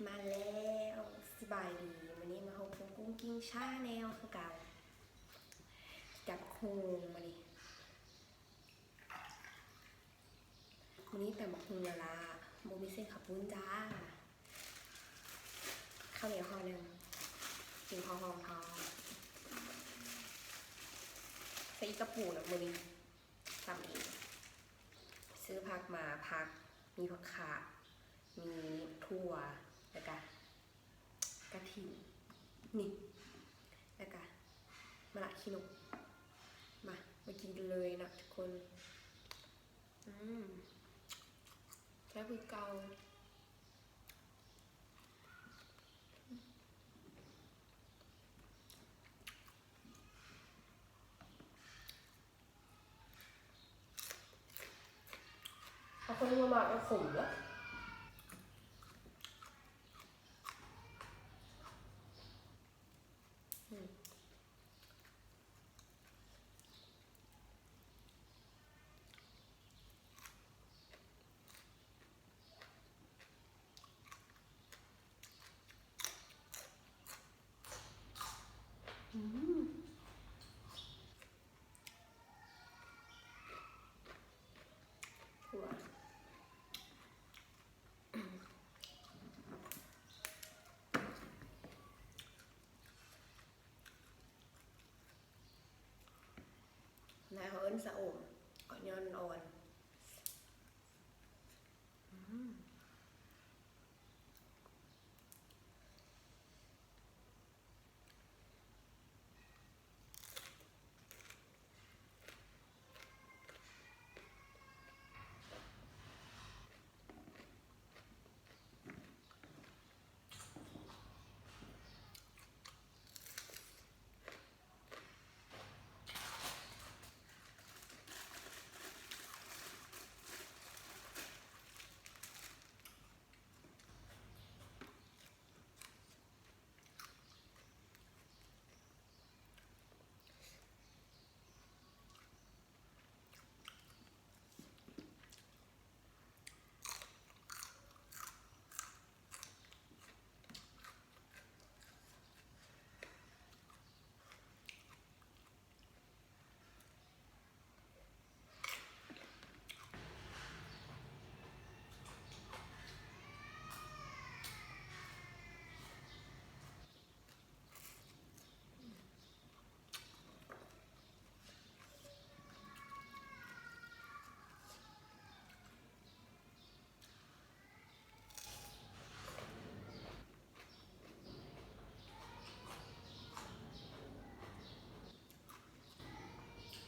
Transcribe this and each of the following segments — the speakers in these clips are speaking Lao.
ມາແລ້ວ ສະບາຍດີ ມື້ນີ້ມາພົບກັບກຸ້ງກິ້ງ Channel ຄືເກົ່າ ກັບໂຄງມື້ນີ້ ມື້ນີ້ຕຳບັກຫຸ່ງລະລາ ບໍ່ມີເສັ້ນເຂົ້າປຸ້ນຈ້າ ເຂົ້າໜຽວຫໍ່ໜຶ່ງ ກິນພໍຫອມພໍ ໃສ່ອີກກະປູນະມື້ນີ້ ຕຳເອງ ຊື້ຜັກມາ ຜັກ ມີຜັກຂາ ມີຖົ່ວ ແລ້ວກະກະຖິນ ນີ້ ແລ້ວກະມະລະຂີ້ນົກ ມາ ມາກິນກັນເລີຍເນາະທຸກຄົນ ອືມ ແຊບຄືເກົ່າ. ບາງຄົນບໍ່ມັກມັນຂົມເດີ ອືມ. ອືມ ນາຍເຂົາເອີ້ນຊະອົມ ກໍຍ້ອນອ່ອນ. ອືມ.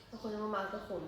ບາງຄົນບໍ່ມັກກໍຂົມ.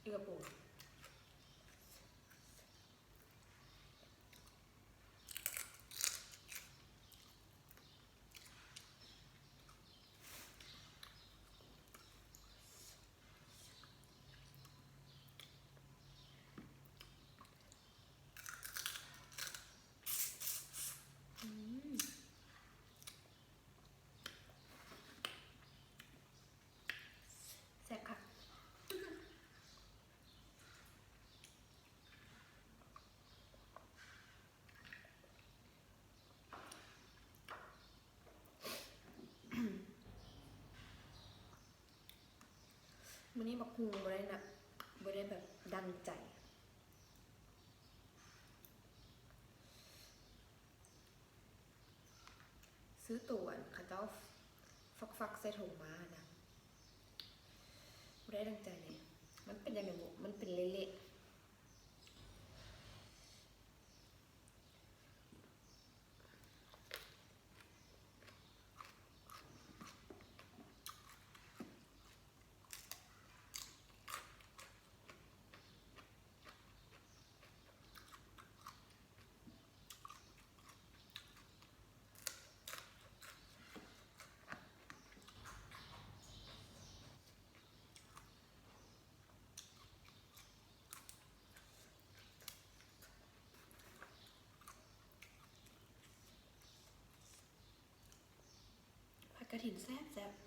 ເກືອບໂອ ອືມ ແຊບຄັກ. ມື້ນີ້ບັກຫຸ່ງບໍ່ໄດ້ນະ ບໍ່ໄດ້ແບບດັ່ງໃຈ. ຄືໂຕອັນເຂົາເຈົ້າຟັກໆໃສ່ຖົງມາຫັ້ນນະ ບໍ່ໄດ້ດັ່ງໃຈເລີຍ. ມັນເປັນຈັ່ງໃດບຸ? ມັນເປັນເລະໆ. ຜັດກະຖິນແຊບໆ.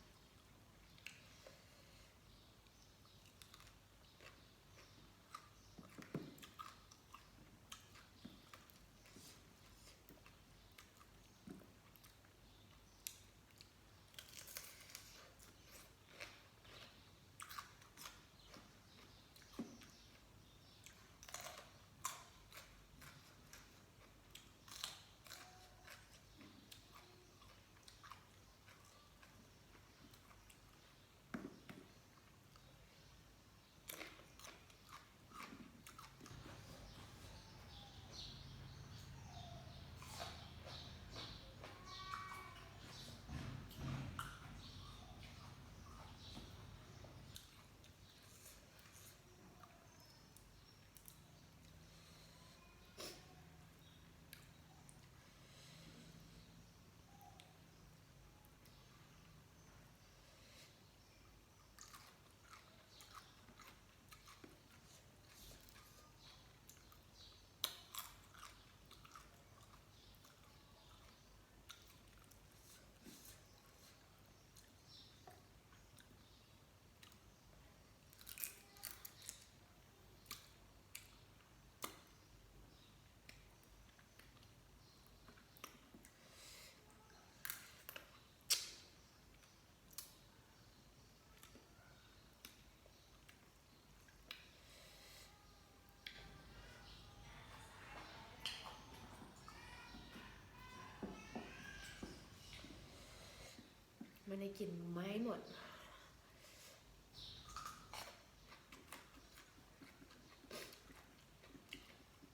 ມັນໄດ້ກິນໄມ້ໝົດ.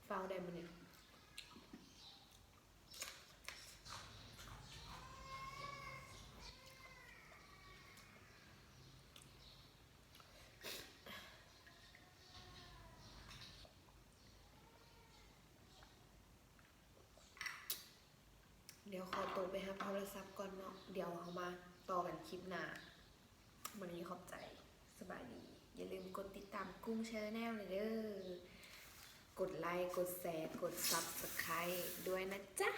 ຟ້າວໄດ້ມື້ນີ້. ດຽວຂໍໂຕໄປຮັບໂທລະສັບກ່ອນເນາະ, ດຽວເຮົາມາຕໍ່ກັນຄລິບໜ້າ. ມື້ນີ້ຂອບໃຈ, ສະບາຍດີ. ຢ່າລືມກົດຕິດຕາມກຸ້ງ Channel ເດີ. ກົດໄລກ໌ ກົດແຊ ກົດ Subscribe ດ້ວຍນະຈ໊ະ.